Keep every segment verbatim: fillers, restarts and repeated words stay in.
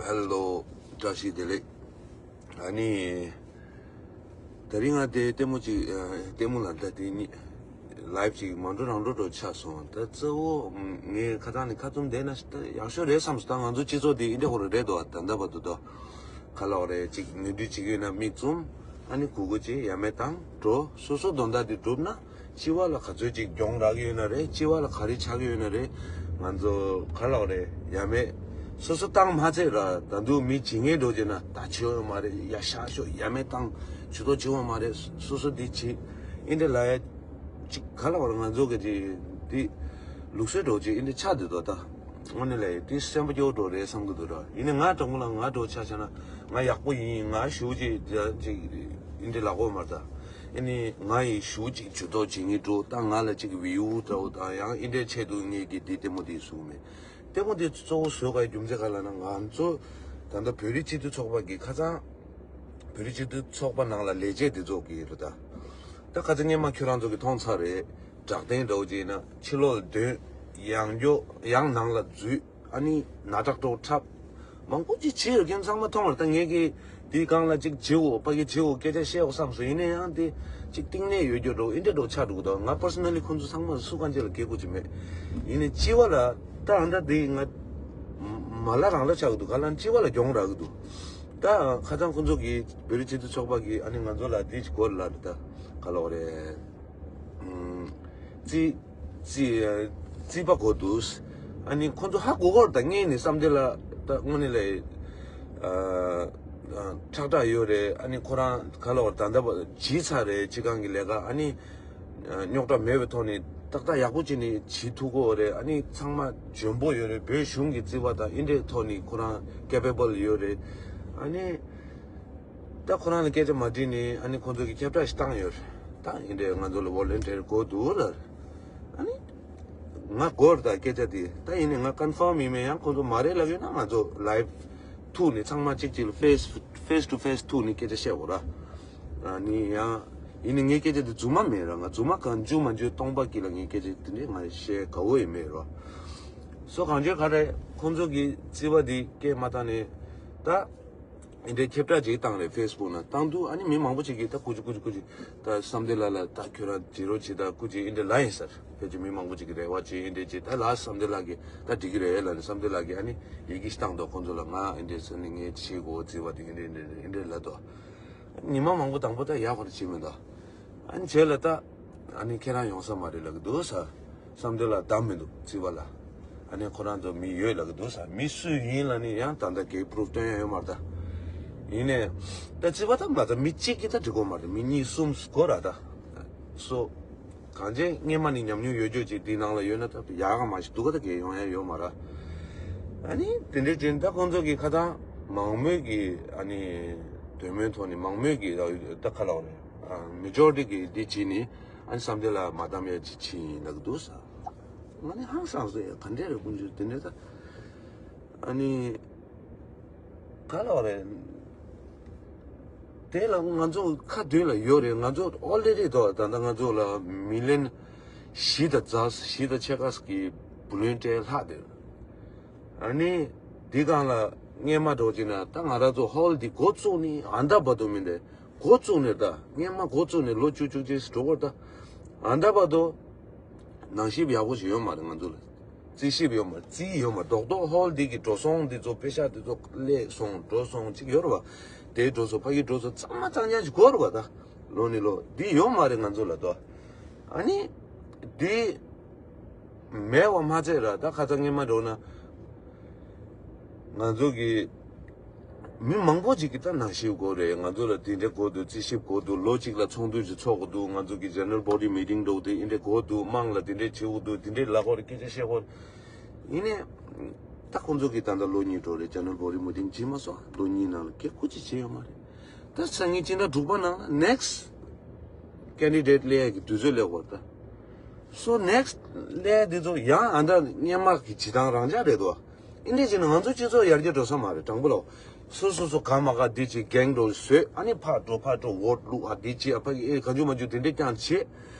ཧེ་ལོ། བཀྲ་ཤིས་བདེ་ལེགས། ཨ་ནི། དེ་རིང་ང་དེ་ལྟད་མོ་ཅིག་ཨ། ལྟད་མོ་ལ་ད་དེ་ནི། ལའིབ་ཅིག་མང་འགྲོ་རང་འགྲོ་འགྲོ་ཆགས་སོང་། ད་གཙོ་བོ་ངས་ཁ་སང་ནས་ཁ་བཙུམ་བསྡད་ན་ད་ཡག་ཤོས་རེད་བསམ་སོང་། ད་ང་ཚོ་སྤྱི་ཚོགས་འདི་འདྲ་ཧོ་རེད་འདུག་ད་ལྟ་བར་དུ་ད། ག་ལབ་རེད། ཅིག་ནོར་འཁྲུལ་ཅིག་ཡོད་ན་མིག་བཙུམ། ཨ་ནི་གུག་གུག་ཅིག་ཡ་མེད་བཏང་འགྲོ། སོ་སོ་དོན་དག་འདི་སྒྲུབ་ན། སྤྱི་བ་ལ་ག་ཚོད་ཅིག་གྱོང་རག་ཡོད་ན་རེད། སྤྱི་བ་ལ་ག་རེ་ཆགས་ཡོད་ན་རེད། ང་ཚོ་ག་ལབ་རེད། ཡ་མེད། སོ་སོ་བཏང་མ་ཚད་ར། ད་དུང་མི་ཇི་སྙེད་འགྲོ་བྱས་ན་ད་བྱེད་འོས་མ་རེད། ཡ་ཤ་ཤོ་ཡ་མེད་བཏང་། ཇུས་གཏོགས་བྱེད་འོས་མ་རེད། སོ་སོ་འདི་བྱེད། ཨིན་དེ་ལ་ཡ་ཅིག་ག་ལབ་རེད། ང་ཚོ་གི་ཅིག་འདི་ལུགས་སྲོལ་འགྲོ་བྱེད་ཨིན་དེ་ཆགས་འདུག་ད་ད། དངོས་གནས་ལ་དེ་སེམས་པ་སྐྱོ་བོ་འགྲོ་རེད་བསམ་གི་འདུག་ར། ཡིན་ནའི་ང་དྲང་པོ་ལ་ང་འགྲོ་ཆ་བཞག་ན་ང་ཡག་པོ་ཡིན། ང་ཞུ་ཅིག་ཅིག་ཨིན་དེ་ལ་གོ་མར་ད། ཨ་ནི་ང་ཡི་ཞུ་ཅིག་ཇུས་གཏོགས་བྱེད་ངེས་འགྲོ། ད་ང་ལ་ཅིག་བིའུ་འདྲ་བོ་དང་ཡང་ཨིན་དེ་ཆེད་དུ་ངས་ཀྱི་དེ་ལྟད་མོ་དེ་བཟུང་མེད། ལྟད་མོ་དེ་གཙོ་བོ་བཟོ་དགོས་རྒྱུ་མཚན་ག་ལབ་ན། ང་ཚོ་ད་ལྟ་བོད་རིགས་སྤྱི་མཐུན་ཚོགས་པ་གི་ཁ་སང་། བོད་རིགས་སྤྱི་མཐུན་ཚོགས་པ་ནང་ལ་ལས་བྱེད་དེ་ཚོ་གི་རེད་ད། ད་ཁ་སང་སྔོན་མ་ཁྱོད་རང་ཚོ་གི་མཐོང་ཚར་རེད། དྲག་ཐན་འདྲ་བོ་ཅིག་ཡིན་ན་ཕྱི་ལོགས་ལ་འདོན། ཡང་འགྱོ། ཡང་ནང་ལ་འཛུལ། ཨ་ནི་ན་ཁྲག་འདྲ་བོ་འཁྲབ། མང་པོ་ཅིག་བྱས་ཡོད་མཁན་ཚང་མ་མཐོང་བ་རེད། ད་ངས་ཀྱི་དེའི་སྒང་ལ་ཅིག་བྱེད་འོ་ཕ་གི་བྱེད་འོ་སྐད་ཆ་བཤད་འོ་བསམ་སོང་། ཡིན་ན་ཡང་དེ་ཅིག་གཏིང་ནས་ཡོད་རྒྱུ་འདྲ་བོ་ཨིན་དེ་འདྲ་བོ་ཆགས་འགྲོ་གི་འདུག་ང་པར་སོ་ནལ་ལི་ཁོང་ཚོ་ཚང་མ་སུ་གང་ཅི་ལ་གེ་གུ་ཅིག་མེད། ཡིན་ནའི་སྤྱི་བ་ལ་ད་ཨ་འདྲ་དེ་ང་མ་ལ་རང་ལ་ཆགས་འདུག་ག་ལ་སྤྱི་བ་ལ་གྱོང་རག་གི་འདུག་ད་ཁ་སང་ཁོང་ཚོ་གིས་བོད་རིགས་སྤྱི་མཐུན་ཚོགས་པ་གིས་ཨ་ནི་ང་ཚོ་ལ་དེ་ཅིག་གོ་ལ་ད་ག་ལབ་རེད། ཨུམ། རྩིས། རྩིས། རྩིས་པ་གོ་འདུག་ཨ་ནི་ཁོང་ཚོ་ཧ་གོ་གོ་ད་ངས་ནི་བསམ་དེ་ལ་ད་དངོས་གནས་ལ་ཨ་ཁྲག་ཁྲག་ཡོད་རེད། ཨ་ནི་ཁོ་རང་ག་ལབ་ད་ད་བར་བྱས་ཚར་རེད། སྤྱི་ཁང་གི་ལས་ཀ་ཨ་ནི། རྙོག་དྲ་མེད་པའི་ཐོག་ནས་ཏག་ཏག་ཡག་པོ་བྱས་ནས་བྱེད་ཐུབ་ཀྱི་ཡོད་རེད། ཨ་ནི་ཚང་མ་འཇོན་པོ་ཡོད་རེད། བོད་གཞུང་གི་རྩིས་པ་དང་ཨིན་དྲའི་ཐོག་ནས་ཁོ་རང་ཀེ་པེ་བལ་ཡོད་རེད། ཨ་ནི་ད་ཁོ་རང་ལ་སྐད་ཆ་མ་དྲིས་ནས་ཨ་ནི་ཁོང་ཚོ་གིས་ཁྱབ་བསྒྲགས་ཤིག་བཏང་ཡོད་རེད། ད་ཨིན་དྲའི་ང་ཚོ་ལ་ཝོ་ལན་ཊིར་དགོས་འདུག་ལ། ཨ་ནི་ང་དགོས་རེད་ད་སྐད་ཆ་དེ། ད་ཡིན་ནའི་ང་ཀོན་ཕརམ་ཡིན་མིན་ཡང་ཁོང་ཚོ་མ་རེད་ལབ་ཡོད་ན་ང་ཚོ་ལའིབ་ཐུག་ནས་ཚང་མ་གཅིག་གཅིག་ལ་ཕེ་སི་ཕེ་སི་ཊུ་ཕེ་སི་ཐུག་ནས་སྐད་ཆ་བཤད་དགོས་ར། ཨ་ནི་ཡང་ཡིན་ནའི་ངའི་སྐད་ཆ་དེ་རྫུན་མ་མེད་ར། ང་རྫུན་མ་གང་འཇུ་མ་འཇུ་སྟོང་པ་སྐྱིད་ལ་ངའི་སྐད་ཆ་དེ་འདྲས་ང་བཤད་དགའ་བོ་ཡི་མེད་ར། སོ་གང་བྱས་ག་རེ་ཁོང་ཚོ་གི་རྩིས་པ་དེ་སྐད་མ་བཏང་ནས་ད་ཨིན་དྲའི་ཁྱབ་བསྒྲགས་ཅིག་བཏང་རེད་ཕེ་སི་བུག་ནང་བཏང་དུས་ཨ་ནི་མི་མང་པོ་ཅིག་གིས་ད་ཀུ་ཅི་ཀུ་ཅི་ཀུ་ཅི་ད་བསམ་གཏན་ལགས་ལ་ད་ཁྱོད་རང་བྱེད་རོགས་བྱེད་ད་ཀུ་ཅི་ཨིན་དྲའི་ལ་ཡིན་ཟེར། ཕལ་ཆེར་མི་མང་པོ་ཅིག་གིས་རེ་བ་བྱེད་ཨིན་དྲའི་བྱེད་ད་ལ་བསམ་གཏན་ལགས་ཀྱིས་ད་འགྲིག་གི་རེད་ལབ་ནས་བསམ་གཏན་ལགས་ཀྱིས་ཨ་ནི་ཡི་གེ་ཞིག་བཏང་འདུག་ཁོང་ཚོ་ལ་ང་ཨིན་དྲའི་ཟེར་ནས་ངས་བྱེད་དགོས་རྩིས་པ་དེ་ཨིན་དྲའི་ཨིན་དྲའི་ཨིན་དྲའི་ལབ་འདུག་ཉི་མ་མང་པོ་དང་པོ་ད་ཡག་པོ་བྱེད་མི་འདུག་ཨ་ནི་བྱས་ལ་ད་ཨ་ནི་ཁྱེད་རང་ཡོང་ས་མ་རེད་ལབ་གི་འདུག་ས། བསམ་གཏན་ལགས་བདམས་མི་འདུག་རྩིས་པ་ལ། ཨ་ནི་ཁོ་རང་ཚོ་མི་ཡོད་ལབ་གི་འདུག་ས། མི་སུ་ཡིན་ལབ་ནི་ཡང་ད་ལྟ་གའི་པུ་རུབ་སྟོན་ཡ་ཡོད་མ་རེད་ད། ཡིན་ནའི་ད་རྩིས་པ་ད་མ་ད་མི་གཅིག་གིས་ད་འགྲིག་གོ་མ་རེད། མི་གཉིས་གསུམ་དགོས་ར་ད། སོ། གང་ཅི་སྔོན་མ་ནས་ཉམས་མྱོང་ཡོད་རྒྱུ་ཅིག་དེའི་ནང་ལ་ཡོད་ན་ད་ཡག་ག་མ་ཞིག་འདུག་ག་ད་གའི་ཡོང་ཡ་ཡོད་མ་རེད། ཨ་ནི་དེ་འདྲའི་ཅིག་ད་ཁོང་ཚོ་གིས་ཁ་སང་མང་མོས་ཀྱི་ཨ་ནི་འདོད་མོས་ཐོག་ནས་མང་མོས་ཀྱི་ད་ཁ་ལག་རེད། མེ་ཇོ་རི་ཊི་གིས་འདི་བྱས་ནས་ཨ་ནི་བསམ་གཏན་ལགས་མ་བདམས་ཡ་ཅིག་བྱས་ཡིན་ལབ་གི་འདུག་ས། ང་ནི་ཧང་སངས་སོང་ཡ་ག་འདྲས་རེད་ཀུན་སྤྱོད་དེ་འདྲས་ད། ཨ་ནི། ག་ལབ་རེད། དེ་ལ་ང་ཚོ་ཁ་མདུན་ལ་ཡོད་རེད། ང་ཚོ་ཨོ་ལེ་རེད་དོ་ད་ལྟ་ང་ཚོ་ལ་མི་ལན་བཞི་དང་རྩ་བཞི་དང་ཕྱེད་ཀ་གི་བུ་ལོན་སྤྲད་ལྷག་དེ། ཨ་ནི་འདི་སྒང་ལ་སྔས་མ་འགྲོ་ཅིག་ན་ད་ང་རང་ཚོ་ཧོལ་འདི་འགོ་བཙུགས་ནི་ཨ་འདྲ་བར་དུ་མི་འདྲ། འགོ་བཙུགས་ནས་ད་སྔས་མ་འགོ་བཙུགས་ནས་ལོ་བཅུ་བཅུ་གཅིག་འགྲོ་བར་ད་ཨ་འདྲ་བར་དུ་ནང་ཞིབ་ཡག་པོ་ཞིག་ཡོད་མ་རེད་ང་ཚོ་ལ། རྩིས་ཞིབ་ཡོད་མ་རེད། རྩིས་ཡོད་མ་རེད། རྡོག་རྡོག་ཧོལ་འདི་གི་འགྲོ་སོང་འདི་ཚོ་པེ་ཤག་འདི་ཚོ་སླེབས་སོང་འགྲོ་སོང་ཅིག་ཡོད་རེད་བ། དེའི་འགྲོ་སོང་ཕ་གིའི་འགྲོ་སོང་གཙང་མ་གཙང་རྐྱང་ཞིག་དགོས་རེད་བ་ད། ལོ་ནས་ལོ་འདི་ཡོད་མ་རེད་ང་ཚོ་ལ་ད། ཨ་ནི་འདི། མེད་པ་མ་ཚད་ར་ད་ཁ་ཚ་ངེས་མ་འགྲོ་ན། ང་ཚོ་གི་མི་མང་པོ་ཅིག་གིས་ད་ནང་ཞིབ་དགོས་རེད། ང་ཚོ་ལ་དེ་འདྲ་དགོས་འདུག་རྩིས་ཞིབ་དགོས་འདུག་ལོ་གཅིག་ལ་ཚོགས་འདུ་ཞིག་ཚོགས་དགོས་འདུག་ང་ཚོ་གི་ཇེ་ནེ་རལ་བོ་ཌི་མི་ཊིང་འགྲོ་དེ་འདྲ་དགོས་འདུག་དམངས་ལ་དེ་འདྲ་བྱེད་དགོས་འདུག་དེ་འདྲ་ལབ་དགོས་རེད། སྐད་ཆ་བཤད་དགོས་རེད། ཡིན་ནའི་ད་ཁོང་ཚོ་གིས་ད་ལྟ་ལོ་གཉིས་འགྲོ་རེད། ཇེ་ནེ་རལ་བོ་ཌི་མི་ཊིང་བྱེད་མ་སོང་། ལོ་གཉིས་ནང་ལ་སྐད་ཁུ་ཅིག་བྱས་ཡོད་མ་རེད། ད་སང་ཉིན་སྤྱི་ཟླ་དྲུག་པ་ནང་ལ་ནེག་སི་ཊི་ཀེན་ཌི་ཌེ་ཊི་སླེབས་ཡག་གི་དུས་ཚོད་སླེབས་དགོས་རེད་ད། སོ་ནེག་སི་ཊི་ལས་འདི་ཚོ་ཡང་ཨ་འདྲ་སྔོན་མ་གི་བྱེད་སྟངས་རང་འཇགས་རེད་དོ། ཨིན་དེ་བྱས་ན་ང་ཚོ་སྤྱི་ཚོགས་ཡར་རྒྱས་འགྲོ་ས་མ་རེད། དྲང་པོ་ལ། སོ་སོ་སོ་ག་མ་ག་འདི་བྱེད་གེང་འགྲོ་བཟོས་ཨ་ནི་ཕར་འགྲོ་ཕར་འགྲོ་ཝོ་ཊི་བླུག་ཨ་འདི་བྱེད་ཨ་ཕ་གི་ཨེ་ག་འཇུ་མ་འཇུ་དེ་འདྲས་ཀྱང་བྱེད།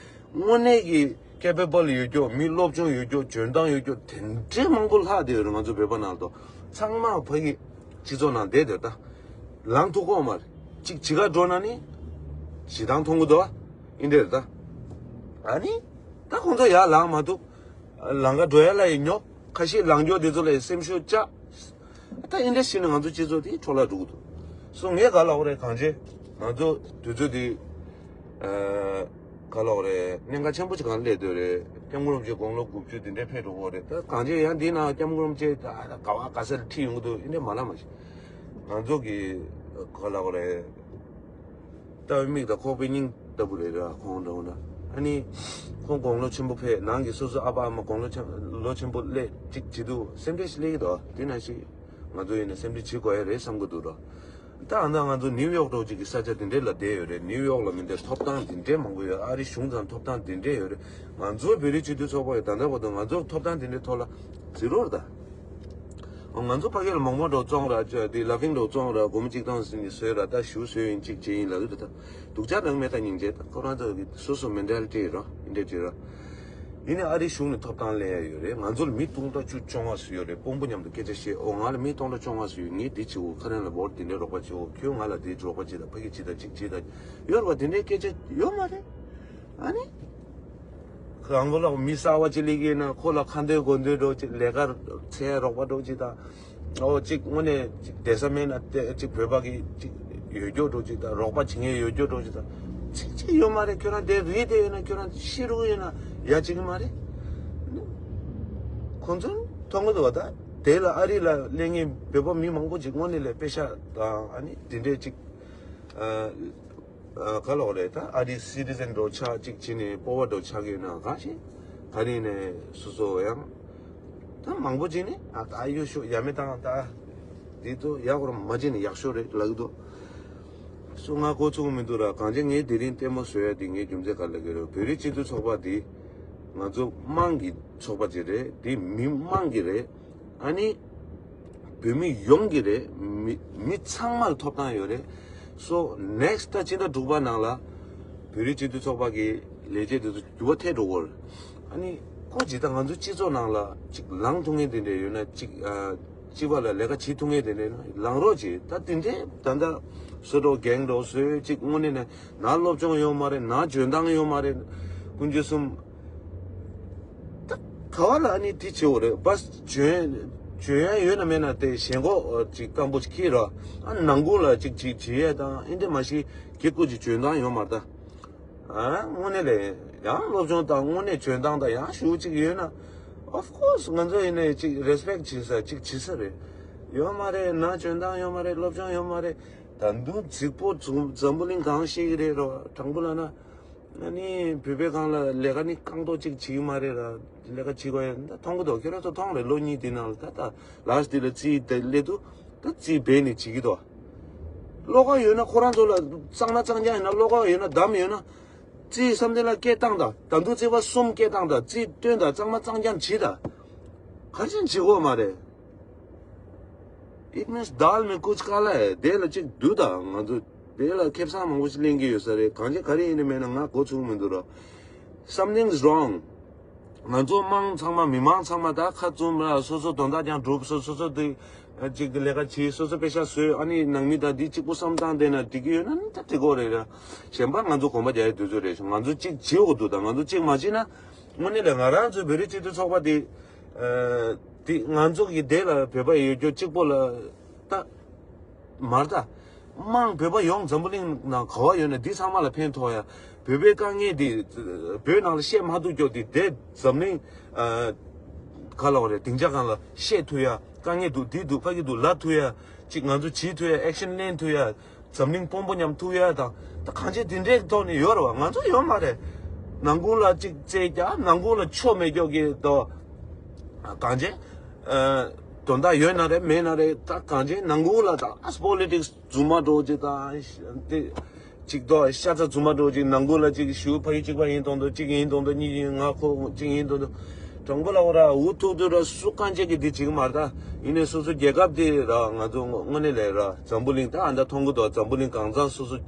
དངོས་གནས་ཀྱི་ཀེ་པེ་བལ་ཡོད་ཀྱོ་མི་སློབ་སྦྱོང་ཡོད་ཀྱོ་འཇོན་ཐང་ཡོད་ཀྱོ་དེ་འདྲས་མང་པོ་ལྷག་བསྡད་ཡོད་རེད་ང་ཚོ་བོད་པ་ནང་དུ། ཚང་མ་ཕ་གི་ སྤྱི་ཚོགས་ནང་བསྡད་སྡོད་ད། ལངས་ཐུབ་ཀྱི་ཡོད་མ་རེད། གཅིག་བྱེད་གར་འགྲོ་ན་ནི་ཞེ་སྡང་མཐོང་གི་འདུག་ཨ། ཨིན་འདྲ་རེད་ད། ཨ་ནི་ད་ཁོང་ཚོ་ཡར་ལངས་མ་ཐུབ། ལམ་ཁ་འགྲོ་ཡ་ལ་ཡི་ཉོབ། ཁ་ཤས་ལངས་རྒྱུ་དེ་ཚོ་ལ་ཡི་སེམས་ཤུགས་བཅག། ད་ཨིན་འདྲ་ཞིག་ནི་ང་ཚོ་སྤྱི་ཚོགས་དེ་འཕྲོ་བརླག་འགྲོ་གི་འདུག་སོ་ངས་ག་ལབ་དགོས་རེད། གང་བྱས་ང་ཚོ་དུས་ཚོད་དེ་ག་ལབ་དགོས་རེད། གནད་འགག་ཆེན་པོ་ཅིག་གང་སླེབས་སྡོད་རེད། སྐྱབས་མགོན་རིན་པོ་ཆེ་དགུང་ལོ་དགུ་བཅུ་དེ་འདྲའི་ཕེབས་འགྲོ་གི་རེད། ད་གང་བྱས་ཡང་འདི་ན་སྐྱབས་མགོན་རིན་པོ་ཆེ་ད་ག་བ་ག་ས་ལ་ཁྲིད་ཡོང་གི་འདུག་ཨིན་འདྲ་མ་ལབ་མ་ཤེས། ང་ཚོ་གི་ག་ལབ་དགོས་རེད། ལྟ་བའི་མིག་དང་ཁོག་པའི་སྙིང་ལྟ་བུ་རེད་ར། ཁོང་འདྲ་བོ་ན་ཨ་ནི་ཁོང་དགུང་ལོ་ཆེན་པོ་ཕེབས། ནང་གི་སོ་སོ་ཨ་ཕ་ཨ་མ་དགུང་ལོ་ཆེན་ལོ་ཆེན་པོ་སླེབས་ཅིག་བྱེད་དུས་སེམས་ཁྲལ་ཞིག་སླེབས་ཀྱི་འདུག་དེ་ན་ཞིག་ང་ཚོ་ཡིན་ན་སེམས་ཁྲལ་བྱེད་དགོས་ཡ་རེད་བསམ་གྱི་འདུག་ར། ད་ཨ་ནི་ང་ཚོ་ནིའུ་ཡོག་འདྲ་བོ་ཅིག་གི་ས་ཆ་དེ་འདྲས་ལ་བསྡད་ཡོད་རེད། ནིའུ་ཡོག་ལ་མི་འདྲ་ཐོབ་ཐང་དེ་འདྲས་མང་པོ་ཡོད། ཨ་རི་གཞུང་ཚང་ཐོབ་ཐང་དེ་འདྲས་ཡོད་རེད། ང་ཚོ་བོད་རིགས་སྤྱི་མཐུན་ཚོགས་པ་ཡི་ད་ལྟ་བར་དུ་ང་ཚོ་ཐོབ་ཐང་དེ་འདྲས་ཐོག་ལ་ཛི་རོ་རེད་ད། ང་ཚོ་ཕ་གི་ལ་མང་པོ་འགྲོ་བཙོང་ར་ཅོ་དེ་ལ་ཕིང་འགྲོ་བཙོང་ར་སྒོར་མོ་གཅིག་སྟོང་ཟིན་ནས་བཟོས་ར། ད་ཞུ་བཟོས་ཡིན་གཅིག་བྱས་ཡིན་ལ་ལུ་ད་སྡུག་ཅག་ནང་མེད་ད་སྙིང་རྗེ། ད་ཁོ་རང་ཚོ་གི་སོ་སོ་མེན་ཊལ་ཊི་ར་ཨིན་འདྲ་ཅི་ར། ཡིན་ནའི་ཨ་རིའི་གཞུང་ནས་ཐོབ་ཐང་ལེན་ཡ་ཡོད་རེད། ང་ཚོ་ལ་མི་སྟོང་ཕྲག་བཅུ་བཅོ་ལྔ་ཙམ་ཡོད་རེད། དཔོན་པོ་མཉམ་དུ་སྐད་ཆ་བཤད། ཨོ་ང་ལ་མི་སྟོང་ཕྲག་བཅོ་ལྔ་ཙམ་ཡོད། ངས་འདི་བྱེད་འོ་ཁ་རན་ལ་བོ་ཊི་འདི་འདྲའི་རོགས་པ་བྱེད་འོ། ཁྱོད་ང་ལ་འདི་རོགས་པ་བྱེད་ད་ཕ་གི་བྱེད་ད་གཅིག་བྱེད་ད་ཡོད་རེད་པ། དེ་འདྲའི་སྐད་ཆ་ཡོད་མ་རེད། ཨ་ནི། རང་ལོ་ལ་མི་གསར་བ་ཅིག་སླེབས་ཀྱི་ཡིན་ན་ཁོ་ལ་ཁ་འདོན་གོ་འདོན་འགྲོ་ཅིག་ལས་ཀ་འཚོལ་རོགས་པ་འགྲོ་ཅིག་དང་། ཨོ་ཅིག་དངོས་གནས་ཅིག་བསྡད་ས་མེད་ན་བསྡད་ཅིག་བོད་པ་གི་ཅིག་ཡོད་རྒྱུ་འགྲོ་ཅིག་དང་། རོགས་པ་བྱེད་མཁན་ཡོད་རྒྱུ་འགྲོ་ཅིག་དང་། ཅིག་ཅིག་ཡོད་མ་རེད། ཁྱོད་རང་དེ་རིག་བསྡད་ཡོད་ན་ཁྱོད་རང་ཤི་རུ་ཡོད་ན་ཡ་ཅིག་མ་རེད། ཁོང་ཚོ་མཐོང་གི་འདུག་བ། ད་དེ་ལ་ཨ་རི་ལ་སླེབས་མཁན་བོད་པ་མི་མང་པོ་ཅིག་དངོས་གནས་ལས་པེ་ཤ་དང་ཨ་ནི་དེ་འདྲས་ཅིག་ཨ། ཨ། ག་ལབ་དགོས་རེད། ད་ཨ་རིའི་སི་ཊི་ཟན་འདྲ་བོ་ཆགས་གཅིག་བྱས་ནས་སྤོབས་པ་འདྲ་བོ་ཆགས་ཀྱི་ཡོད་ན་གང་ཞིག་ད་ནི་ནས་སོ་སོ་ཡང་ད་མང་པོ་བྱས་ནས་ཨ་ད་ཨ་ཡོད་ཤོག་ཡ་མེད་བཏང་ད་འདི་ཚོ་ཡག་པོ་མ་བྱས་ནས་ཡག་ཤོས་རེད་ལབ་ཀྱི་འདུག་སོ་ང་གོ་ཚུགས་མི་འདུག་ར། གང་ཅི་ངས་དེ་རིང་ལྟད་མོ་བཟོ་ཡ་དེ་ངའི་རྒྱུ་མཚན་ག་ལབ་ཀྱི་རེད། བོད་རིགས་སྤྱི་མཐུན་ཚོགས་པ་འདི་ང་ཚོ་དམངས་ཀྱི་ཚོགས་པ་ཅིག་རེད། འདི་མི་དམངས་ཀྱི་རེད། ཨ་ནི་བོད་མི་ཡོངས་ཀྱི་རེད། མི་མི་ཚང་མར་ཐོབ་ཐང་ཡོད་རེད། སོ་ནེག་སི་ཊི་ད་ཕྱི་ཟླ་དྲུག་པ་ནང་ལ་བོད་རིགས་སྤྱི་མཐུན་ཚོགས་པ་གི་ལས་བྱེད་དེ་ཚོ་འགྱུར་བ་ཐེབས་འགྲོ་གི་རེད། ཨ་ནི་ཁོ་ཇི་ལྟར་ང་ཚོའི་སྤྱི་ཚོགས་ནང་ལ་ཅིག་ལངས་ཐུབ་མཁན་དེ་འདྲས་ཡོད་ན་ཅིག་ཨ། སྤྱི་པ་ལ་ལས་ཀ་བྱེད་ཐུབ་མཁན་དེ་འདྲས་ན་ལངས་རོགས་བྱེད། ད་དེ་འདྲས་ད་ལྟ་སུ་འགྲོ་རྒན་འགྲོ་སུ་ཅིག་དངོས་གནས་ནས་ན་སློབ་སྦྱོང་ཡོད་མ་རེད། ན་འཇོན་ཐང་ཡོད་མ་རེད། ཀུན་སྤྱོད་གསུམ། ད་ག་བ་ལ་ཨ་ནི་དེ་བྱེད་འོ་རེད། བ་འཇོན་འཇོན་ཡ་ཡོད་ན་མེད་ན་དེ་ཞེན་ཁོག་ཅིག་སྐམ་པོ་ཅིག་ཁྱེར་རོགས། ཨ་ནང་ཁུལ་ལ་ཅིག་ཅིག་བྱེད་ཡ་དང་ཨེ་འདྲ་མ་ཤི་ཁྱེད་ཀུ་ཅིག་འཇོན་ཐང་ཡོད་མ་རེད་ད། ཨ་དངོས་གནས་ལས་ཡང་སློབ་སྦྱོང་དང་དངོས་གནས་འཇོན་ཐང་དང་ཡང་ཞུ་ཅིག་ཡོད་ན། Of course ང་ཚོ་ཡིན་ནའི་ཅིག་རེ་སི་པེག་བྱེད་ས་ཅིག་བྱེད་ས་རེད། ཡོད་མ་རེད། ན་འཇོན་ཐང་ཡོད་མ་རེད། སློབ་སྦྱོང་ཡོད་མ་རེད། ད་དུང་རྫིག་པོ་འཛམ་འཛམ་བུ་གླིང་གང་ཤེས་ཀྱི་རེད་རོ། དྲང་པོ་ལབ་ན། ཨ་ནི་བོད་པའི་སྒང་ལ་ལས་ཀ་ནི་རྐང་ཐོག་ཅིག་བྱེད་ཀྱི་མ་རེད་ར། ལས་ཀ་བྱེད་དགོས་ཡ་ད་མཐོང་གི་འདུག་ཁྱེད་རང་ཚོ་མཐོང་རེད། ལོ་གཉིས་དེ་ནང་ལ་ད་ད་ལཱ་སི་དེ་ལ་རྩིས་དེ་སླེབས་དུས་ད་རྩིས་སྦས་ནས་བྱེད་ཀྱི་འདུག་བློ་ཁ་ཡོད་ན་ཁོ་རང་ཚོ་ལ་གཙང་མ་གཙང་རྐྱང་ཡིན་ན་བློ་ཁ་ཡོད་ན་དམ་ཡོད་ན། རྩིས་བསམ་གཏན་ལ་སྐད་བཏང་དང་། ད་དུང་རྩིས་པ་གསུམ་སྐད་བཏང་དང་། རྩིས་སྟོན་དང་། གཙང་མ་གཙང་རྐྱང་བྱེད་དང་། ག་རེ་བྱེད་དགོས་མ་རེད། It means दाल में कुछ काला है དེ་ལ་གཅིག་བསྡུ་དང་། ང་ཚོ་དེ་ལ་ཁེ་བཟང་མང་པོ་ཞིག་ལེན་གྱི་ཡོད་ས་རེད། གང་ཅི་ག་རེ་ཡིན་ནི་མེད་ན་ང་གོ་ཚུགས་མི་འདུག་ར། Something's wrong། ང་ཚོ་དམངས་ཚང་མ་མི་མང་ཚང་མ་ད་ཁ་བཙུམ་ར། སོ་སོ་དོན་དག་ཀྱང་སྒྲུབ། སོ་སོ་སོ་དེ་ཅིག་གི་ལས་ཀ་བྱེད། སོ་སོ་པེ་ཤ་བཟོས། ཨ་ནི་ནང་མི་དང་འདི་གཅིག་པུ་བསམ་སྟངས་བསྡད་ན་འགྲིག་གི་ཡོད་ན་ནི་ད་འགྲིག་གོ་རེད་ར། གཞན་པ་ང་ཚོ་གོམ་པ་རྒྱག་ཡའི་དུས་ཚོད་རེད། ང་ཚོ་གཅིག་བྱེད་དགོས་འདུག་ད་ང་ཚོ་གཅིག་མ་བྱེད་ན་དངོས་གནས་ལ་ང་རང་ཚོའི་བོད་རིགས་སྤྱི་མཐུན་ཚོགས་པ་དེ་དེ་ང་ཚོ་གི་དེ་ལ་བོད་པ་ཡོད་རྒྱུ་གཅིག་པོ་ལ་ད། མར་ད། དམངས་བོད་པ་ཡོངས་འཛམ་བུ་གླིང་ནང་ག་བ་ཡོད་ན་འདི་ཚང་མ་ལ་ཕན་ཐོགས་ཡ། བོད་པའི་དཀའ་ངལ་འདི་བོད་ནང་ལ་བཤད་མ་ཐུབ་ཀྱོག་འདི་དེ་འཛམ་གླིང་ཨ། ག་ལབ་དགོས་རེད། སྡིངས་ཆ་སྒང་ལ་བཤད་ཐུབ་ཡ། དཀའ་ངལ་འདུག་འདི་འདུག་ཕ་གི་འདུག་ལབ་ཐུབ་ཡ། ཅིག་ང་ཚོ་བྱེད་ཐུབ་ཡ། ཨེག་ཤན་ལེན་ཐུབ་ཡ། འཛམ་གླིང་དཔོན་པོ་མཉམ་ཐུག་ཡ་དང་ད་གང་ཅི་དེ་འདྲའི་ཐོག་ནས་ཡོད་རེད་བ། ང་ཚོ་ཡོད་མ་རེད། ནང་ཁུལ་ལ་ཅིག་རྩེད་རྒྱག་ནང་ཁུལ་ལ་ཆོ་མེད་ཀྱོག་གི་དོ། གང་ཅི། ཨ། དོན་དག་ཡོད་ན་རེད་མེད་ན་རེད། ད་གང་ཅི་ནང་ཁུལ་ལ་ད་ཨ་པོ་ལི་ཊིག་སི་རྫུན་མ་འདྲ་བོ་ཅིག་དང་དེ་ཅིག་དོ་ཤ་ཚ་རྫུན་མ་འདྲ་བོ་ཅིག་ནང་ཁུལ་ལ་ཅིག་ཞུ་ཕ་གི་གཅིག་པ་ཡིན་མདོག་མདོག་གཅིག་ཡིན་མདོག་མདོག་གཉིས་ཡིན་ང་ཁོ་གཅིག་ཡིན་མདོག་མདོག་དྲང་པོ་ལབ་དགོས་ར་འུ་ཐུག་དུས་ར་སུ་གང་ཅི་གི་འདི་བྱེད་ཀྱི་མ་རེད། ད་ཡིན་ནའི་སོ་སོ་རྒྱལ་ཁབ་དེ་ར་ང་ཚོ་དངོས་གནས་ལས་ར་འཛམ་བུ་གླིང་ད་ཨ་འདྲ་མཐོང་གི་འདུག་འཛམ་བུ་གླིང་གང་ཚང་སོ་སོ་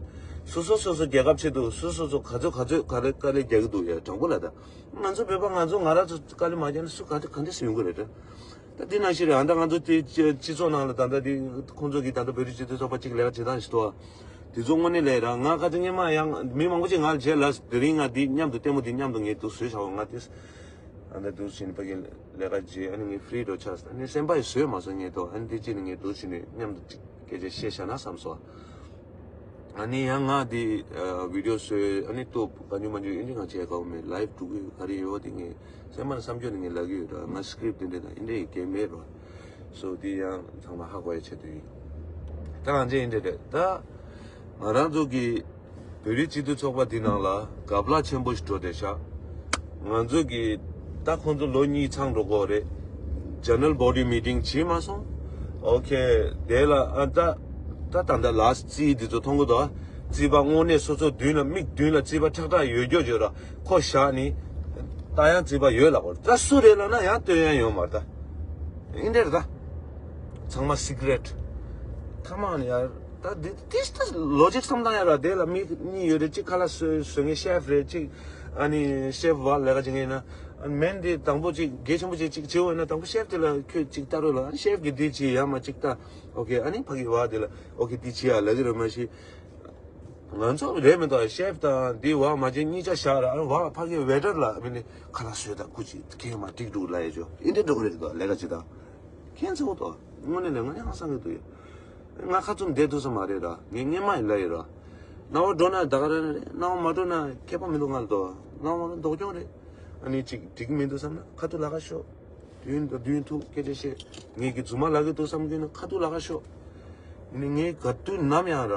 སོ་སོ་སོ་སོ་རྒྱལ་ཁབ་ཆེད་དུ་སོ་སོ་སོ་ག་ཚོད་ག་ཚོད་ག་རེ་དཀའ་ལས་རྒྱག་གི་འདུག་ཡ། དྲང་པོ་ལ་ད་ང་ཚོ་བོད་པ་ང་ཚོ་ང་རང་ཚོ་དཀའ་ལས་མ་རྒྱག་ན་སུ་ག་ག་འདྲ་སེ་ཡོང་གི་རེད་ད། ད་འདི་ནང་བཞིན་རེད། ཨ་ད་ང་ཚོ་དེ་སྤྱི་སྤྱི་ཚོགས་ནང་ལ་ད་ལྟ་དེ་ཁོང་ཚོ་གི་ད་ལྟ་བོད་རིགས་སྤྱི་མཐུན་ཚོགས་པ་གཅིག་ལས་ཀ་བྱེད་སྟངས་ཞིག་འདུག་ཨ། དེ་ཚོ་དངོས་གནས་ལས་ར་ང་ཁ་ཚ་སྔོན་མ་ཡང་མི་མང་པོ་ཅིག་ང་ལ་བྱས་ལ་དེ་རིང་ང་འདི་མཉམ་དུ་ལྟད་མོ་འདི་མཉམ་དུ་ངས་འདུག་བཟོས་བཞག་པ། ང་དེ་ཨ་ད་འདུག་བྱས་ནས་ཕ་གི་ལས་ཀ་བྱས། ཨ་ནི་ངས་ཧྥི་རི་འགྲོ་ཆགས། ཨ་ནི་སེམས་པ་ཡི་བཟོས་མ་སོང་ངས་ཐོག་ཨ་ནི་དེ་ཅི་ནས་ངས་འདུག་བྱས་ནས་མཉམ་དུ་ཅིག་སྐད་ཆ་བཤད་བཞག་ན་བསམ་སོང་། ཨ་ནི་ཡང་ང་འདི་ཨ་བི་ཌི་ཡོ་བཟོས། ཨ་ནི་ལྟོ་ག་ཉུ་མ་ཉུ་ཨིན་ཇི་ང་བྱས་གའོ་མེད། ལའིབ་འགྲོ་གི་ཡོད་ག་རེ་ཡོད་དེ་ངས་སེམས་པ་ལ་བསམ་སྐྱོ་ནས་ངས་ལབ་གི་ཡོད་ར། ང་སི་ཀི་རིབ་དེ་འདྲ་དང་ཨིན་ཇི་ཡི་གལ་མེད་ར། སོ་དེ་ཡང་ཚང་མ་ཧ་གོ་ཡ་ཆེད་དུ་ཡིན། ད་ང་ཚོ་ཨིན་ཇི་རེད་ད། ང་རང་ཚོ་གི་བོད་རིགས་སྤྱི་མཐུན་ཚོགས་པ་འདི་ནང་ལ་གབ་ལ་ཆེན་པོ་ཞིག་འགྲོ་བསྡད་ཤག་ང་ཚོ་གི་ད་ཁོང་ཚོ་ལོ་གཉིས་ཚང་འགྲོ་གི་རེད། ཇེ་ནེ་རལ་བོ་ཌི་མི་ཊིང་བྱས་མ་སོང་། ཨོ་ཁེ། དེ་ལ་ཨ་ད་ད་ད་ད་ལ་སི་ཊི་རྩིས་འདི་ཚོ་མཐོང་གི་འདུག་རྩིས་པ་དངོས་གནས་སོ་སོ་མདུན་ལ་མིག་མདུན་ལ་རྩིས་པ་ཁྲག་ཁྲག་ཡོད་རྒྱུ་ཡོད་ར། ཁོ་བཞག་ནི་ད་ཡང་རྩིས་པ་ཡོད་ལ་གོ། ད་སུ་རེད་ལབ་ན་ཡང་སྟོན་ཡ་ཡོད་མ་རེད་ད། ཨིན་འདྲ་རེད་ད། ཚང་མ་སི་ཀི་རེཊ། ཁ་མང་ནི་ཡ། ད་འདི་ཏིས་ཏིས་ལོ་ཇིག་བསམ་སྟངས་ཡ་ར། དེ་ལ་མི་གཉིས་ཡོད་རེད། གཅིག་ཁ་ལག་བཟོ་བཟོ་མཁན་ཤེཕ་རེད། གཅིག་ཨ་ནི་ཤེཕ་བ་ལས་ཀ་བྱེད་མཁན་ཡིན་ན། ཨ་ནི་མེན་དེ་དང་པོ་གཅིག་གལ་ཆེན་པོ་གཅིག་གཅིག་བྱེད་འོས་ན་དང་པོ་ཤེཕ་དེ་ལ་ཁྱོད་གཅིག་ལྟ་རོགས་ལ། ཨ་ནི་ཤེཕ་གིས་འདི་བྱེད་ཡ་མ་གཅིག་ལྟ། ཨོ་ཁེ། ཨ་ནི་ཕ་གི་བ་དེ་ལ་ཨོ་ཁེ་འདི་བྱེད་ཡ་ལབ་ཀྱི་རེད། མ་གཞི་ང་ཚོ་རེད་མི་འདུག་ཤེཕ་དང་འདི་བ་མ་བྱེད་གཉིས་ཆ་བཞག་ར། ཨ་ནི་བ་ཕ་གི་ཝེ་ཊར་ལ་མི་ནི་ཁ་ལག་བཟོས་དང་སྐུ་མཁྱེན་ཁྱེད་མ་འགྲིག་འདུག་ལབ་ཡ་ཅོ་ཨིན་འདྲ་འགྲོ་གི་རེད་འདུག་ལས་ཀ་བྱེད་སྟངས། ཁྱེད་ཚོ་དོ་དངོས་གནས་ལས་ང་ཡང་སང་གི་འདུག་ཡ། ང་ཁ་བཙུམ་བསྡད་ཐུབ་ས་མ་རེད་ར། ངས་སྔན་མ་ཡིན་ལ་ཡོད་ར། སྣང་བ་འགྲོ་ན་ད་ག་རང་རེད། སྣང་བ་མ་འགྲོ་ན་ཁྱད་པར་མི་འདུག་ང་ལ་དོ། སྣང་བ་ལ་ལྡོག་སྐྱོན་རེད། ཨ་ནི་ཅིག་འགྲིག་གི་མི་འདུག་བསམ་ན་ཁ་ཐུག་ལ་ཁ་ཤོག་དུས་དུས་ཐུག་སྐད་ཆ་བཤད། ངས་ཀྱི་རྫུན་མ་ལབ་ཀྱི་འདུག་བསམ་གྱི་ན་ཁ་ཐུག་ལ་ཁ་ཤོག་ཨ་ནི་ངས་ག་དུས་ནམ་ཡང་ར།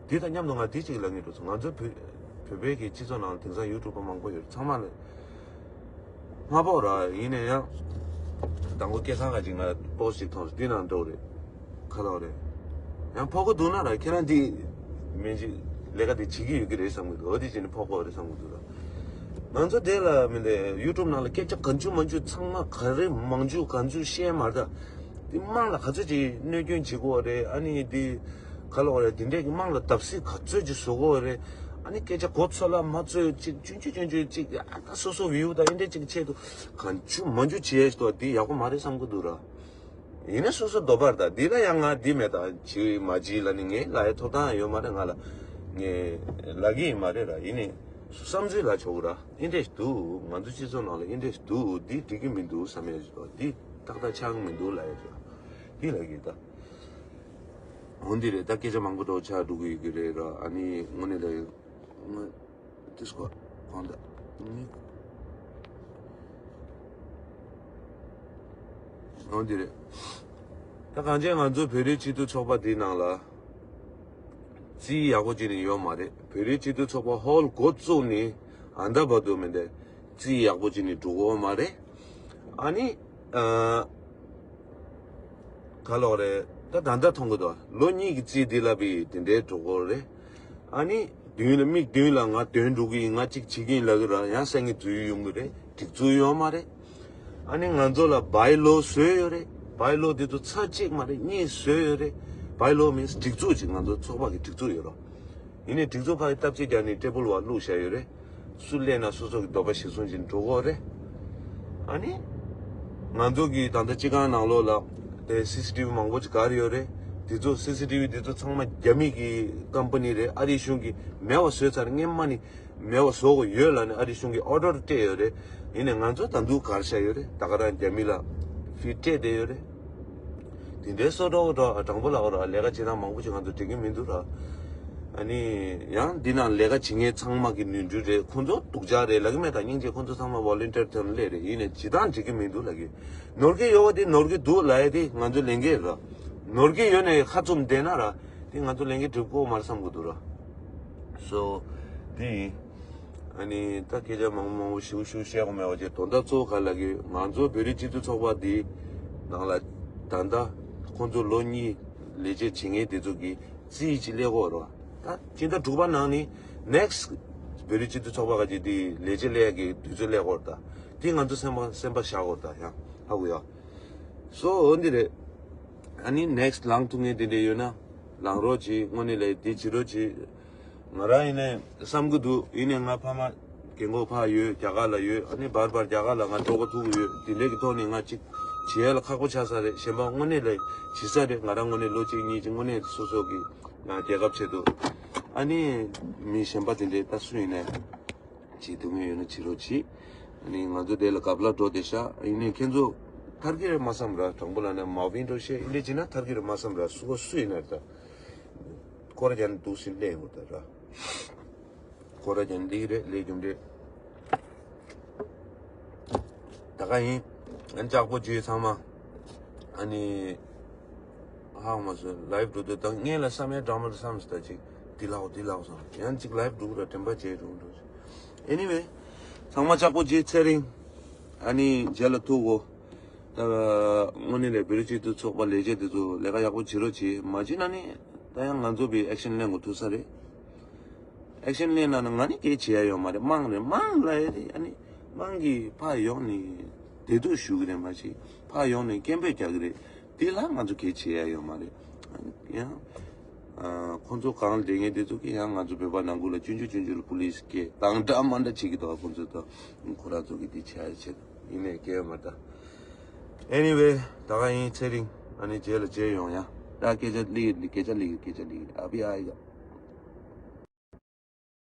འདི་དང་མཉམ་དུ་ང་འདི་གཅིག་ལབ་ངེས་འགྲོ་སོང་། ང་ཚོ་བོད་བོད་པའི་གི་སྤྱི་ཚོགས་ནང་ལ་དེང་སང་ཡུ་ཊུབ་པ་མང་པོ་ཡོད་རེད། ཚང་མ་ལ། སྔ་པོ་ར་ཡིན་ན་ཡང་། དང་པོ་སྐལ་བཟང་ཁ་ཅིག་ང་པོ་སི་ཊི་ཅིག་མཐོང་སོང་། འདི་ནང་འགྲོ་རེད། ཁ་ལོ་རེད། ཡང་ཕོག་གི་འདུག་ན་ར་ཁྱེད་རང་འདི་མིན་ཅིག་ལས་ཀ་འདི་བྱེད་ཀྱི་ཡོད་ཀྱི་རེད་བསམ་གི་འདུག་འོ་དེ་བྱས་ནས་ཕོག་གི་རེད་བསམ་གི་འདུག་ར། ང་ཚོ་དེ་ལ་མི་འདི་ཡུ་ཊུབ་ནང་ལ་སྐད་ཆ་གང་བྱུང་མང་བྱུང་ཚང་མ་ག་རེ་མང་བྱུང་གང་བྱུང་བཤད་མ་རེད་ད། འདི་དམངས་ལ་ག་ཚོད་ཅིག་གནོད་སྐྱོན་བྱེད་ཀྱི་ཡོད་རེད། ཨ་ནི་འདི་ཁ་ལོ་རེད། འདི་འདྲས་ཀྱི་དམངས་ལ་བརྡབ་གསིག་ག་ཚོད་ཅིག་བཟོ་གི་ཡོད་རེད། ཨ་ནི་སྐད་ཆ་གོ་ཚོད་ལ་མ་ཚོད་ཅིག་ཆུང་ཆུང་ཆུང་ཆུང་ཅིག་ཨ་ད་སོ་སོ་བིའུ་དང་འདི་འདྲས་ཅིག་ཆེད་དུ་གང་བྱུང་མང་བྱུང་བྱེད་ཡས་ཞིག་འདུག་འདི་ཡག་པོ་མ་རེད་བསམ་གི་འདུག་ར། ཡིན་ན་སོ་སོ་འདོད་པ་རེད་ད། འདི་ལ་ཡང་ང་འདི་མེད་ད་བྱེད་མ་བྱེད་ལ་ནི་ངས་ལབ་ཡ་ཐོབ་ཐང་ཡོད་མ་རེད། ང་ལ་ངས་ལབ་ཀྱི་ཡིན་མ་རེད་ར། ཡིན་ནའི་སོ་བསམ་ཚུལ་ལ་ཆོག་གི་ར། འདི་འདྲས་ཞིག་འདུག་ང་ཚོ་སྤྱི་ཚོགས་ནང་ལ་འདི་འདྲས་ཞིག་འདུག་འདི་འགྲིག་གི་མི་འདུག་བསམ་ཡ་ཞིག་འདུག་འདི་ཏག་ཏག་ཆགས་ཀྱི་མི་འདུག་ལབ་ཡ་ཞིག་འདི་ལབ་ཀྱི་ཡིན་ད། འོ་འདི་རེད་ད། སྐད་ཆ་མང་པོ་འདྲ་བོ་ཆགས་འགྲོ་གི་ཡོད་ཀྱི་རེད་ར། ཨ་ནི་དངོས་གནས་ལ་ང་དེ་སྐོར་གང་ལྟར་ནི་འོ་འདི་རེད། ད་གང་ཅི་ང་ཚོ་བོད་རིགས་སྤྱི་མཐུན་ཚོགས་པ་འདིའི་ནང་ལ་རྩིས་ཡག་པོ་ཅིག་ནི་ཡོད་མ་རེད། བོད་རིགས་སྤྱི་མཐུན་ཚོགས་པ་ཧོལ་འགོ་བཙུགས་ནས་ཨ་ད་བར་དུ་མི་འདི་རྩིས་ཡག་པོ་ཅིག་ནི་འགྲོ་གི་ཡོད་མ་རེད། ཨ་ནི་ཨ། ག་ལོག་རེད། ད་ད་ལྟ་མཐོང་གི་འདུག་ལོ་གཉིས་ཀྱི་རྩིས་འདི་ལ་བི་དེ་འདྲའི་འགྲོ་གི་རེད། ཨ་ནི་མདུན་ལ་མིག་མདུན་ལ་ང་དོན་འགྲོ་གི་ཡིན། ང་གཅིག་བྱེད་ཀྱི་ཡིན་ལབ་ཀྱི་ར། ཡང་སེང་གེ་འཛུལ་ཡོང་གི་རེད། སྒྲིག་འཛུགས་ཡོད་མ་རེད། ཨ་ནི་ང་ཚོ་ལ་བའི་ལོ་བཟོས་ཡོད་རེད། བའི་ལོ་འདི་ཚོ་ཚར་གཅིག་མ་རེད་གཉིས་བཟོས་ཡོད་རེད། བའི་ལོ་མིན་སྒྲིག་འཛུགས་ཅིག་ང་ཚོ་ཚོགས་པ་གི་སྒྲིག་འཛུགས་ཡོད་རོ། ཡིན་ནའི་སྒྲིག་འཛུགས་ཁག་གི་སྟབས་གཅིག་རྒྱག་ནས་ཊེ་བལ་བ་བླུགས་བཞག་ཡོད་རེད། སུ་སླེབས་ན་སོ་སོ་གི་འདོད་པ་གཞིར་བཟུང་བྱས་ནས་འགྲོ་གི་ཡོད་རེད། ཨ་ནི། ང་ཚོ་གི་ད་ལྟ་སྤྱི་ཁང་ནང་ལོགས་ལ་དེ་སི་སི་ཊི་བི་མང་པོ་ཅིག་ག་རེ་ཡོད་རེད། དེ་ཚོ་སི་སི་ཊི་བི་དེ་ཚོ་ཚང་མ་རྒྱ་མི་གི་ཀམ་པ་ནི་རེད། ཨ་རི་གཞུང་གིས་མེད་པ་བཟོས་ཚར། སྔན་མ་ནི་མེད་པ་བཟོ་དགོས་ཡོད་ལབ་ནས་ཨ་རི་གཞུང་གིས་ཨོ་ཌར་སྤྲད་ཡོད་རེད། ཡིན་ནའི་ང་ཚོ་ད་དུང་གར་བཞག་ཡོད་རེད། ད་ག་རང་རྒྱ་མི་ལ་ཕི་སྤྲད་བསྡད་ཡོད་རེད། དེ་འདྲའི་སོ་འདྲ་བོ་འདྲ་དྲང་པོ་ལབ་ར། ལས་ཀ་བྱེད་སྟངས་མང་པོ་ཞིག་ང་ཚོ་འགྲིག་གི་མི་འདུག་ར། ཨ་ནི་ཡང་འདི་ནང་ལས་ཀ་བྱེད་མཁན་ཚང་མ་གི་ནོར་འཁྲུལ་རེད། ཁོང་ཚོ་སྡུག་ཅག་རེད་ལབ་ཀྱི་མེད། ད་སྙིང་རྗེ། ཁོང་ཚོ་ཚང་མ་ཝོ་ལན་ཊིར་ཐོག་ནས་སླེབས་རེད། ཡིན་ནའི་བྱེད་སྟངས་འགྲིག་གི་མི་འདུག་ལབ་ཀྱི། ནོར་གྱི་ཡོད་པ་དེ་ནོར་གྱི་འདུག་ལབ་ཡ་དེ་ང་ཚོ་ལས་འགན་རེད། ནོར་གྱི་ཡོད་ནའི་ཁ་བཙུམ་བསྡད་ན་ར་དེ་ང་ཚོ་ལས་འགན་འགྲུབ་ཀྱི་ཡོད་མ་རེད་བསམ་གྱི་འདུག་ར། སོ། དེ་ཡིན། ཨ་ནི་ད་སྐད་ཆ་མང་པོ་མང་པོ་ཞུ་ཞུ་བཤད་དགོས་མེད་པ་ཅིག་དོན་དག་གཙོ་བོ་ག་ལབ་ཀྱི། ང་ཚོ་བོད་རིགས་སྤྱི་མཐུན་ཚོགས་པ་འདི་ནང་ལ་ད་ལྟ་ཁོང་ཚོ་ལོ་གཉིས་ལས་བྱེད་བྱེད་མཁན་དེ་ཚོ་གི་རྩིས་ཅིག་ལས་དགོས་རེད་བ། ད་སྤྱི་ཟླ་དྲུག་པ་ནང་ནི་ནེག་སི་བོད་རིགས་སྤྱི་མཐུན་ཚོགས་པ་ག་ཅིག་དེ་ལས་བྱེད་ལས་ཀྱི་དུས་ཚོད་ལས་དགོས་རེད། ད་དེ་ང་ཚོ་སེམས་པ་སེམས་པ་བཞག་དགོས་རེད། ད་ཡང་ཧ་གོ་ཡ། སོ་འོ་འདི་རེད། ཨ་ནི་ནེག་སི་ལངས་ཐུབ་མཁན་དེ་འདྲ་ཡོད་ན་ལངས་རོགས་གྱིས། དངོས་གནས་ལས་དེ་བྱེད་རོགས་གྱིས། ང་རང་ཡིན་ནའི་བསམ་གི་འདུག་ཡིན་ནའི་ང་ཕ་མ་རྒན་གོག་ཕ་ཡོད། རྒྱ་གར་ལ་ཡོད། ཨ་ནི་བར་བར་རྒྱ་གར་ལ་ང་འགྲོ་དགོས་ཐུག་གི་ཡོད། དེ་འདྲའི་གི་ཐོག་ནས་ང་ཅིག་བྱེད་ཡ་ལ་ཁག་པོ་ཆགས་ས་རེད། གཞན་པ་དངོས་གནས་ལ་བྱེད་ས་རེད། ང་རང་དངོས་གནས་ལོ་གཅིག་གཉིས་ཅིག་དངོས་གནས་སོ་སོ་གི་ང་རྒྱལ་ཁབ་ཆེད་དུ། ཨ་ནི་མི་གཞན་པ་དེ་འདྲའི་ལྟ་སུ་ཡིན་ནའི་བྱེད་ཐུབ་མཁན་ཡོད་ན་བྱེད་རོགས་གྱིས། ཨ་ནི་ང་ཚོ་དེ་ལ་གབ་ལ་འགྲོ་བསྡད་ཤག་ཡིན་ནའི་ཁྱེད་ཚོ་ཐར་གི་རེད་མ་བསམ་ར། དྲང་པོ་ལབ་ན་མའོ་ཝིན་འགྲོ་ཤེས་ཡིན་འདྲ་བྱེད་ན་ཐར་གི་རེད་མ་བསམ་ར། སུ་གོ་སུ་ཡིན་ན་རེད་ད། སྐོར་རྒྱག་ནས་འདུག་སེ་སླེབས་ཡོང་ད་ར། སྐོར་རྒྱག་ནས་སླེབས་རེད། སླེབས་རྒྱུ་རེད། ད་ག་ཡིན། ཨ་ནི་ལྕགས་པོ་རྗེས་ཚང་མ། ཨ་ནི། ཧ་མ་སོ་ལའིབ་འགྲོ་དུས་ད་ངས་ལ་བསམ་ཡ་འདྲ་མ་འདྲ་བསམ་སོང་། ད་ཅིག་འདི་ལའོ་འདི་ལའོ་བསམ། ཡང་ཅིག་ལའིབ་འགྲོ་ར་དྲན་པ་བརྗེད་འགྲོ་འགྲོ། Anyway། ཚང་མ་ལྕགས་པོ་རྗེས་ཚེ་རིང་། ཨ་ནི་རྗེས་ལ་ཐུག་གོ། ད་དངོས་གནས་ལས་བོད་རིགས་སྤྱི་མཐུན་ཚོགས་པ་ལས་བྱེད་དེ་ཚོ་ལས་ཀ་ཡག་པོ་བྱེད་རོགས་གྱིས། མ་བྱེད་ན་ནི་ད་ཡང་ང་ཚོ་བི་ཨེག་ཤན་ལེན་དགོས་ཐུག་ས་རེད། ཨེག་ཤན་ལེན་ན་ང་ནི་གལ་ཆེ་ཡ་ཡོད་མ་རེད། དམངས་རེད། དམངས་ལ་ཡ་རེད། ཨ་ནི་དམངས་ཀྱིས་ཕར་ཡོང་ནས་བདེ་སྡུག་ཞུ་གི་རེད། མ་གཞི་ཕར་ཡོང་ནས་སྐད་འབོད་རྒྱག་གི་རེད། དེ་ལ་ང་ཚོ་གལ་ཆེ་ཡ་ཡོད་མ་རེད། ཨ་ནི་ཡང་ཁོང་ཚོ་གང་ལ་བསྡད་མཁན་དེ་ཚོ་གིས་ཡང་ང་ཚོ་བོད་པ་ནང་ཁུལ་ལ་ཆུང་ཆུང་ཆུང་ཆུང་ལ་པུ་ལིས་སྐད་བཏང་འདྲ་མ་འདྲ་བྱེད་ཀྱི་འདུག་ཁོང་ཚོ་དང་ཁོ་རང་ཚོ་གིས་དེ་བྱེད་ཡ་བྱེད། ཡིན་ནའི་སྐད་ཡོད་མ་རེད་ད། Anyway། ད་ག་ཡིན། ཚེ་རིང་། ཨ་ནི་རྗེས་ལ་མཇལ་ཡོང་ཡ། ད་སྐད་ཆ་ལི་ཡི་སྐད་ཆ་ལི་ཡི་སྐད་ཆ་ལི་ཡི། I'll be all right.